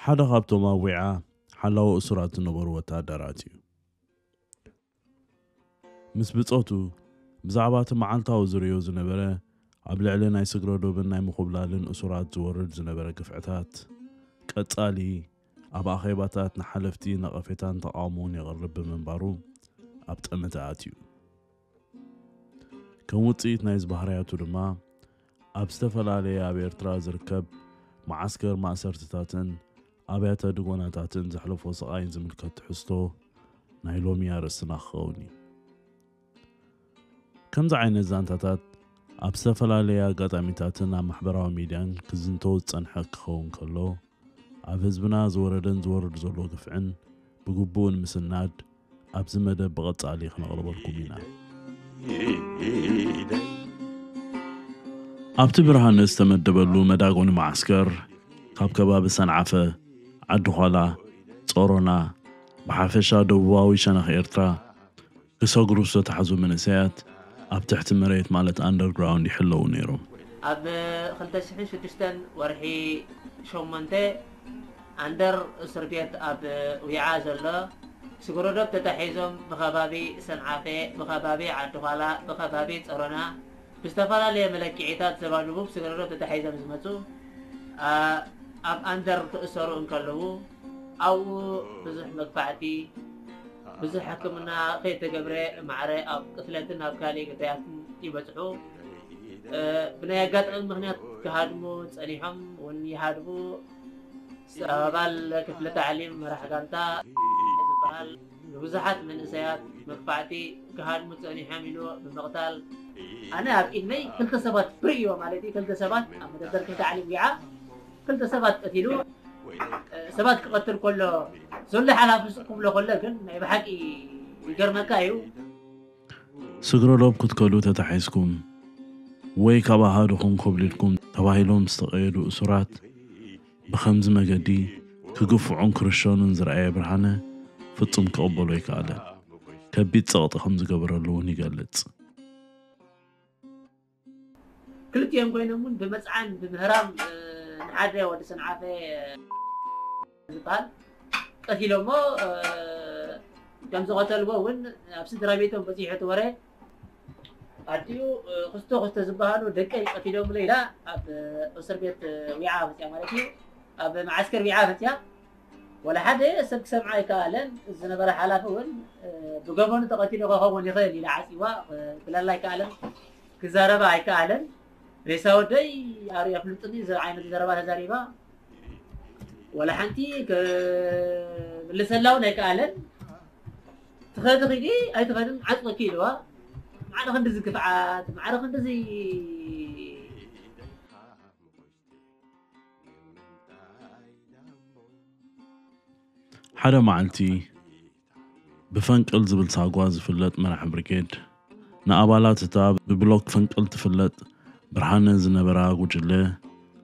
ሓደ ካብቶም ኣብ ዊዓ ሓላዊ እሱራት ዝነበሩ ወታደራት እዩ። ምስ ብጾቱ ብዛዕባ እቲ መዓልታዊ ዝርእዮ ዝነበረ ኣብ ልዕሊ ናይ ስግረዶብን ናይ ምኹብላልን እሱራት ዝወርድ ዝነበረ ግፍዕታት ቀጻሊ ኣብ ኣኼባታት ንሓለፍቲ ነቐፌታን ተቓውሞን የቕርብ ብምንባሩ ኣብ ጠመተ ኣትዩ። ከም ውጽኢት ናይዚ ባህርያቱ ድማ ኣብ ዝተፈላለየ ኣብ ኤርትራ ዝርከብ መዓስከር ማእሰርትታትን ኣብያተ ድጎናታትን ዘሕለፎ ስቓይን ዝምልከት ትሕዝቶ ናይ ሎሚ ኣርእስትና ክኸውን እዩ። ከምዚ ዓይነት ዛንታታት ኣብ ዝተፈላለየ ኣጋጣሚታትን ኣብ ማሕበራዊ ሚድያን ክዝንተው ዝጸንሐ ክኸውን ከሎ፣ ኣብ ህዝብና ዝወረደን ዝወርድ ዘሎ ግፍዕን ብግቡእ ንምስናድ ኣብዚ መደብ ብቐጻሊ ክነቕርበልኩም ኢና። ኣብቲ ብርሃነ ዝተመደበሉ መዳጎኒ መዓስከር ካብ ከባቢ ሰንዓፈ፣ ዓዲ ዃላ፣ ጾሮና፣ ብሓፈሻ ደቡባዊ ሸነኽ ኤርትራ ክሰግሩ ዝተታሕዙ መንእሰያት ኣብ ትሕቲ መሬት ማለት ኣንደርግራውንድ ይሕለዉ ነይሮም። ኣብ ክልተ ሽሕን ሽዱሽተን ወርሒ ሸሞንተ ኣንደር እስር ቤት ኣብ ዊዓ ዘሎ ስግረዶብ ተታሒዞም ብኸባቢ ሰንዓፈ፣ ብኸባቢ ዓዲ ዃላ፣ ብኸባቢ ጸሮና ብዝተፈላለየ መለክዒታት ዘባድቡ ብስግረዶብ ተታሒዞም ዝመጹ፣ ኣ፣ ኣብ ኣንደር ክእሰሩ እንከለዉ ኣብኡ ብዙሕ መግፋዕቲ፣ ብዙሕ ሕክምና ከይተገብረ ማዕረ ኣብ ቅትለትን ኣብ ካልእ ግዳያትን ይበጽሑ። እ፣ ብናይ ኣጋጣሚ ምኽንያት ክሃድሙ ጸኒሖም እውን ይሃድሙ። ኣባል ክፍለ ታዕሊም መራሕ ጋንታ ዝበሃል ንብዙሓት መንእሰያት መግፋዕቲ ክሃድሙ ጸኒሖም ኢሉ ብምቕታል፣ ኣነ ኣብ ኢድነይ ክልተ ሰባት ብርእዮ ማለት እዩ፣ ክልተ ሰባት ኣብ መደበር ክፍለ ታዕሊም ዊዓ ክልተ ሰባት ቀቲሉ፣ ሰባት ክቐትል ከሎ ዘሎ ሓላፊ ስቕ ክብሎ ከሎ ግን ናይ ብሓቂ ይገርመካ እዩ። ስግረዶብ ክትከዱ ተታሒዝኩም ወይ ካብ ኣሃዱኹም ኮብሊልኩም ተባሂሎም ዝተቐየዱ እሱራት ብኸምዚ መገዲ ክግፍዑን ክርሸኑን ዝረኣየ ብርሃነ ፍጹም ክቕበሎ ኣይከኣለን። ከቢድ ጸቕጢ ከም ዝገበረሉ እውን ይገልጽ። ክልቲኦም ኮይኖም እውን ብመጽዓን ብምህራም፣ እ፣ ንሓደ ወዲ ሰንዓፈ ዝበሃል ቀቲሎሞ፣ እ፣ ከም ዝቐተልዎ እውን ኣብ ስድራ ቤቶም በጺሑ እቲ ወረ። ኣዲኡ፣ እ፣ ክስቶ ክስቶ ዝበሃሉ ደቀይ ቀቲሎምለ ኢላ ኣብ፣ እ፣ እስር ቤት፣ እ፣ ዊዓ ፈትያ ማለት እዩ። ኣብ መዓስከር ዊዓ ፈትያ። ወላ ሓደ ሰብ ክሰምዓ ኣይከኣለን። ዝነበረ ሓላፊ እውን፣ እ፣ ብገበኑ ተቐቲሉ ክኸውን ይኽእል ኢላ ዓጺዋ፣ እ፣ ክብለላ ኣይከኣለን። ክዛረባ ኣይከኣለን። ሬሳ ወደይ ኣርእዮ ኣፍልጥኒ ዝብል ዓይነት ዘረባ ተዛሪባ። ወላ ሓንቲ ክምልሰላ እውን ኣይከኣለን። ትኸዲ ኺዲ ኣይትኸድን ዓጽወኪ ኢልዋ። ማዕረ ክንድዚ ክፍዓት፣ ማዕረ ክንድዚ ሓደ መዓልቲ ብፈንቅል ዝብል ሳጓ ዝፍለጥ መራሒ ብርጌድ፣ ንኣባላት እታ ብብሎክ ፈንቅል ትፍለጥ ብርሃነ ዝነበራ ጉጅለ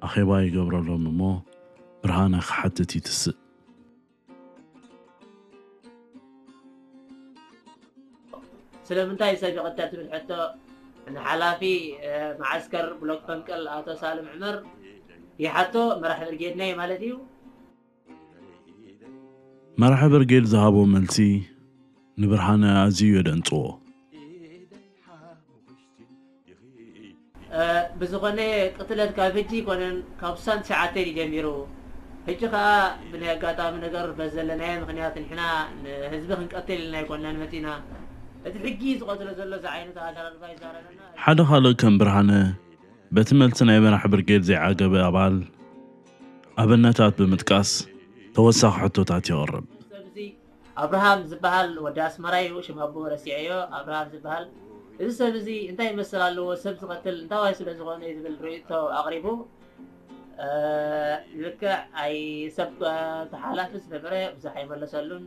ኣኼባ ይገብረሎም እሞ፣ ብርሃነ ክሓትት ይትስእ። ስለምንታይ ሰብ ይቐተል ትብል ሕቶ ንሓላፊ፣ እ፣ መዓስከር ብሎክ ፈንቅል ኣቶ ሳልም ዕመር ይሓቶ፣ መራሒ ብርጌድና እዩ ማለት እዩ። መራሒ ብርጌድ ዝሃቦ መልሲ ንብርሃነ ኣዝዩ የደንጽዎ። እ፣ ብዝኾነ ቅትለት ካብ ሕጂ ኣይኮነን፣ ካብ ስሳን ትሽዓተን እዩ ጀሚሩ። ሕጂ ከኣ ብናይ ኣጋጣሚ ነገር በዚ ዘለናዮ ምኽንያት ንሕና ንህዝቢ ክንቀትል ኢልና ኣይኮናን መጺና። እቲ ሕጊ ዝቐትሎ ዘሎ እዚ ዓይነት ኣተሓላልፋ ይዛረበና። ሓደ ካልእ ከም ብርሃነ በቲ መልሲ ናይ መራሒ ብርጌድ ዘይዓገበ ኣባል ኣብነታት ብምጥቃስ ተወሳኺ ሕቶታት የቕርብ። ሰብ እዚ ኣብርሃም ዝበሃል ወዲ ኣስመራ እዩ፣ ሽም ኣቦኡ ረሲዐዮ። ኣብርሃም ዝበሃል እዚ ሰብ እዚ እንታይ ይመስል ኣለዎ፣ ሰብ ዝቐትል እንታዋይ ስለ ዝኾነ እዩ ዝብል ርእይቶ ኣቕሪቡ። እ፣ ልክዕ ኣይ ሰብ ተሓላፊ ዝነበረ ብዙሕ ኣይመለሰሉን።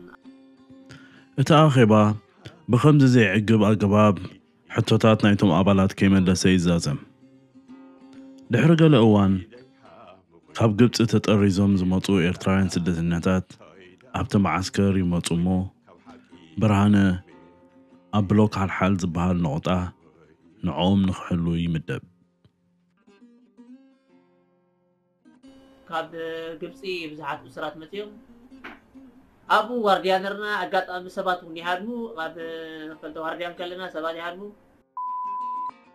እቲ ኣኼባ ብኸምዚ ዘይዕግብ ኣገባብ ሕቶታት ናይቶም ኣባላት ከይመለሰ ይዛዘም። ድሕሪ ገለ እዋን ካብ ግብጺ ተጠሪዞም ዝመጹ ኤርትራውያን ስደተኛታት ኣብቲ መዓስከር ይመጹ እሞ ብርሃነ ኣብ ብሎክ ሓልሓል ዝበሃል ነቑጣ ንዕኦም ንኽሕሉ ይምደብ። ካብ ግብፂ ብዙሓት እሱራት መፅዮም ኣብኡ ዋርድያ ነርና። ኣጋጣሚ ሰባት እውን ይሃድሙ። ኣብ ክልተ ዋርድያ ከለና ሰባት ይሃድሙ።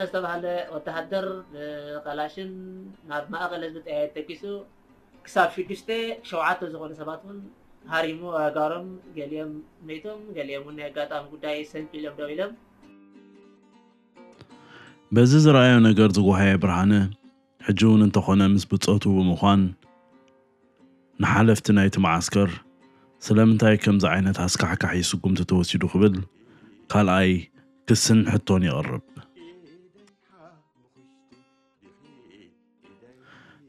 ዝተባህለ ወተሃደር ብከላሽን ናብ ማእኸል ህዝቢ ጠያየት ተኪሱ ክሳብ ሽዱሽተ ሸውዓተ ዝኾኑ ሰባት እውን ሃሪሙ ኣእጋሮም ገሊኦም መይቶም፣ ገሊኦም እውን ናይ ኣጋጣሚ ጉዳይ ሰንፍ ኢሎም ደው ኢሎም። በዚ ዝረኣዮ ነገር ዝጓሃየ ብርሃነ ሕጂ እውን እንተኾነ ምስ ብጾቱ ብምዃን ንሓለፍቲ ናይቲ መዓስከር ስለምንታይ ከምዚ ዓይነት ኣስካሕካሒ ስጉምቲ ተወሲዱ ክብል ካልኣይ ክስን ሕቶን የቕርብ።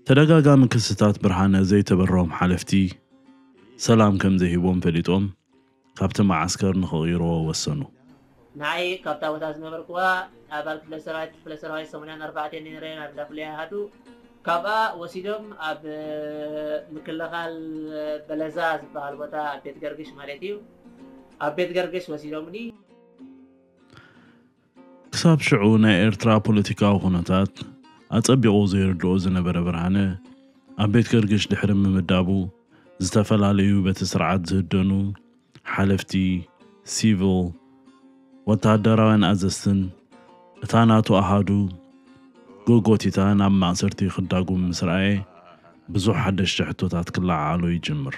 ተደጋጋሚ ክስታት ብርሃነ ዘይተበረሆም ሓለፍቲ ሰላም ከም ዘይህቦም ፈሊጦም ካብቲ መዓስከር ንኽቕይርዎ ወሰኑ። ንዓይ ካብታ ቦታ ዝነበርኩዋ ኣባል ክፍለ ሰራዊት ክፍለ ሰራዊት ሰማንያን ኣርባዕተን ነይረ ናብ እንዳ ፍሉይ ኣሃዱ ካብኣ ወሲዶም ኣብ ምክልኻል በለዛ ዝበሃል ቦታ ኣብ ቤት ገርግሽ ማለት እዩ ኣብ ቤት ገርግሽ ወሲዶምኒ። ክሳብ ሽዑ ናይ ኤርትራ ፖለቲካዊ ኩነታት ኣጸቢቑ ዘይርድኦ ዝነበረ ብርሃነ ኣብ ቤት ገርግሽ ድሕሪ ምምዳቡ ዝተፈላለዩ በቲ ስርዓት ዝህደኑ ሓለፍቲ ሲቪል ወተሃደራውያን ኣዘዝትን እታ ናቱ ኣሃዱ ጎጎቲታ ናብ ማእሰርቲ ክዳጉም ምስ ረኣየ ብዙሕ ሓደሽቲ ሕቶታት ክለዓዓሎ ይጅምር።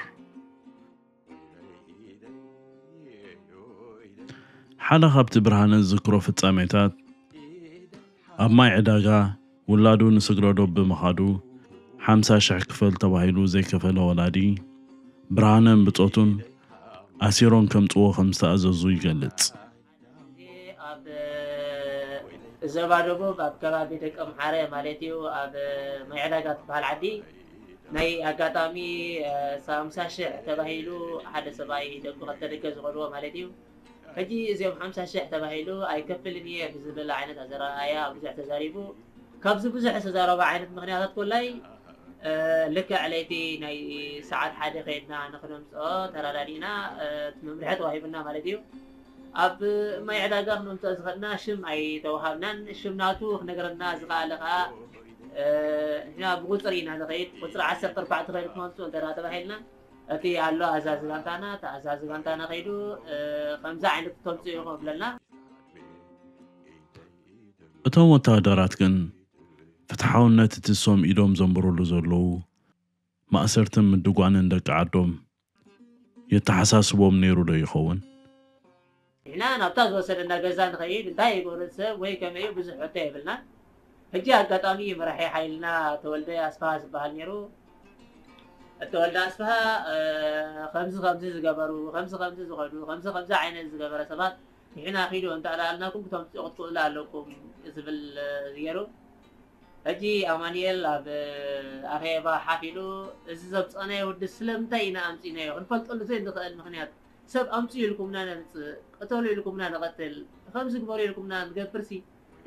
ሓደ ካብቲ ብርሃነ ዝዝክሮ ፍጻሜታት ኣብ ማይ ዕዳጋ ውላዱ ንስግረዶብ ብምኻዱ ሓምሳ ሽሕ ክፈል ተባሂሉ ዘይከፈለ ወላዲ ብርሃነን ብጾቱን ኣሲሮም ከምጽዎ ከም ዝተኣዘዙ ይገልጽ። ኣብ ዞባ ደቡብ ኣብ ከባቢ ደቂ ኣምሓረ ማለት እዩ ኣብ ማይ ዕዳጋ ትበሃል ዓዲ ናይ ኣጋጣሚ ሓምሳ ሽሕ ተባሂሉ ሓደ ሰብኣይ ደቂ ክልተ ደገ ዝኸድዎ ማለት እዩ። ሕጂ እዚኦም ሓምሳ ሽሕ ተባሂሉ ኣይከፍልን እየ ብዝብል ዓይነት ኣዘራኣያ ብዙሕ ተዛሪቡ። ካብዚ ብዙሕ ዝተዛረበ ዓይነት ምክንያታት ኮላይ ልክዕ ለይቲ ናይ ሰዓት ሓደ ከይድና ንክነምፅኦ ተረዳዲእና እቲ መምርሒ ተዋሂብና ማለት እዩ። ኣብ ማይ ዕዳጋ ክነምፅኦ ዝኽእልና ሽም ኣይተዋሃብናን። ሽም ናቱ ክነግረና ዝኸኣለ ከዓ ንሕና ብቁፅሪ ኢና ንኸይድ። ቁፅሪ ዓሰርተ ኣርባዕተ ከይዱ ክመምፅኡ እንተ ተባሂልና እቲ ኣሎ ኣዛዚ ጋንታና እቲ ኣዛዚ ጋንታና ከይዱ ከምዚ ዓይነት ተምፅኡ ኢኹም ብለና። እቶም ወታደራት ግን ፍትሓውነት እቲ ሶም ኢዶም ዘንብሩሉ ዘለዉ ማእሰርትን ምድጓንን ደቂ ዓዶም የተሓሳስቦም ነይሩ ዶ ይኸውን? ንሕና ናብታ ዝወሰደና ገዛ ንኸይድ እንታይ ይገብሩ ሰብ ወይ ከመይ ብዙሕ ሕቶ የብልናን። ሕጂ ኣጋጣሚ መራሒ ሓይልና ተወልደ ኣስፋሃ ዝበሃል ነይሩ። ተወልደ ኣስፋሃ ከምዚ ከምዚ ዝገበሩ ከምዚ ከምዚ ዝኸዱ ከምዚ ከምዚ ዓይነት ዝገበረ ሰባት ንሕና ኺዱ እንተኣላልናኩም ክተምፅኡ ክትክእሉ ኣለኩም ዝብል ገይሩ። ሕጂ ኣማኑኤል ኣብ ኣኼባ ሓፍ ኢሉ እዚ ዘምፀእናዮ ወዲ ስለምንታይ ኢና ኣምፂእናዮ ክንፈልጠሉ ዘይንኽእል ምኽንያት ሰብ ኣምፅኡ ኢልኩምና ነምፅእ ቅተሉ ኢልኩምና ንቐትል ከምዚ ግበሩ ኢልኩምና ንገብርሲ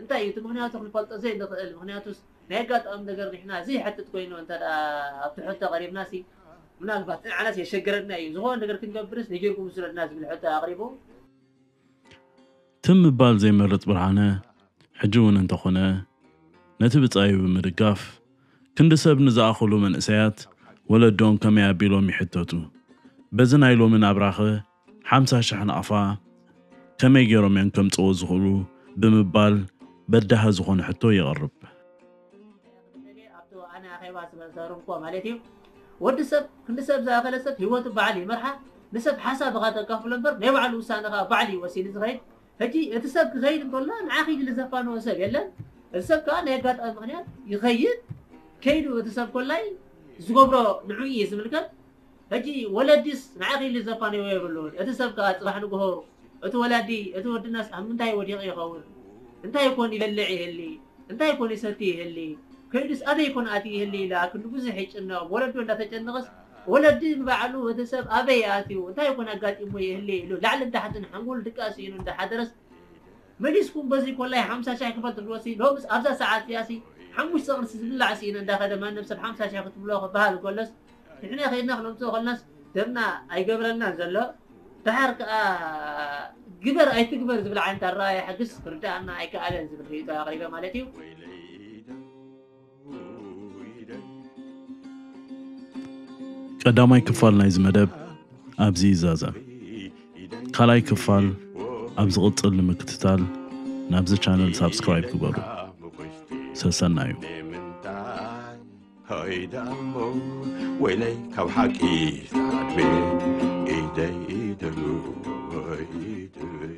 እንታይ እዩ እቲ ምኽንያቱ ክንፈልጦ ዘይንኽእል ምኽንያቱስ ናይ ኣጋጣሚ ነገር ንሕና ዘይሓትት ኮይኑ እንተ ኣብቲ ሕቶ ቀሪብናሲ ምናልባት ንዓናስ የሸግረና እዩ ዝኾነ ነገር ክንገብርስ ነጊርኩም ስረድና ዝብል ሕቶ ኣቕሪቡ። ትም ምባል ዘይመርጽ ብርሃነ ሕጂ እውን እንተኾነ ነቲ ብጻዩ ብምድጋፍ ክንዲ ሰብ ንዝኣኽሉ መንእሰያት ወለዶም ከመይ ኣቢሎም ይሕተቱ። በዚ ናይ ሎሚ ናብራኸ ሓምሳ ሽሕ ናቕፋ ከመይ ገይሮም እዮም ከምጽዎ ዝኽእሉ ብምባል በዳሂ ዝኾነ ሕቶ የቕርብ። ኣብቲ ኣነ ኣኼባ ዝበሰርንኮ ማለት እዩ ወዲ ሰብ ክንዲ ሰብ ዝኣኸለ ሰብ ህይወቱ በዓል ይመርሓ ንሰብ ሓሳብኻ ተካፍሎ እምበር ናይ ባዕሉ ውሳነ ከዓ ባዕሉ ይወሲን ዝኸይድ ሕጂ እቲ ሰብ ክኸይድ እንከሎ ንዓኺ ኢሉ ዘፋንዎ ሰብ የለን እቲ ሰብ ከዓ ናይ ኣጋጣሚ ምክንያት ይኸይድ ከይዱ እቲ ሰብ ኮላይ ዝገብሮ ንዑ እዩ ዝምልከት ሕጂ ወለዲስ ንዓኺ ኢሉ ዘፋንዎ የብሉን እቲ ሰብ ከዓ ፅባሕ ንግሆ እቲ ወላዲ እቲ ወድናስ ኣብ ምንታይ ወዲቑ ይኸውን እንታይ ይኮን ይበልዕ ይህሊ እንታይ ኮን ይሰቲ ይህሊ ከይዱስ ኣበይ ኮን ኣቲ ይህሊ ኢላ ክንዲ ብዙሕ ይጭነቕ ወለዱ እንዳተጨነቐስ ወለዲ ንባዕሉ እቲ ሰብ ኣበይ ኣትዩ እንታይ ኮን ኣጋጢሞ ይህሊ ኢሉ ላዕልን ታሕትን ሓንጎሉ ድቃስ ኢሉ እንዳሓደረስ መሊስኩም በዚ ኮላይ ሓምሳ ሻሕ ክፈል ትብልዎሲ ሎምስ ኣብዛ ሰዓት እዚኣሲ ሓሙሽተ ቅርሲ ዝብላዕ ስኢነ እንዳኸደ ማንም ሰብ ሓምሳ ሻሕ ክትብሎ ክበሃል እንከሎስ ንሕና ከይድና ክነምፅኦ ከለናስ ደምና ኣይገብረልናን ዘሎ ደሓር ከዓ ግበር ኣይትግበር ዝብል ዓይነት ኣረኣያ ሕግስ ክርድኣና ኣይከኣለን ዝብል ርእይቶ ኣቕሪበ ማለት እዩ። ቀዳማይ ክፋል ናይዚ መደብ ኣብዚ ይዛዘም። ካልኣይ ክፋል ኣብ ዝቕጽል ንምክትታል ናብዚ ቻነል ሳብስክራይብ ግበሩ። ሰሰናዩ። ሆይዳሞ ወይለይ ካብ ሓቂ ታድቤ ኢደይ ኢደሉ ኢደይ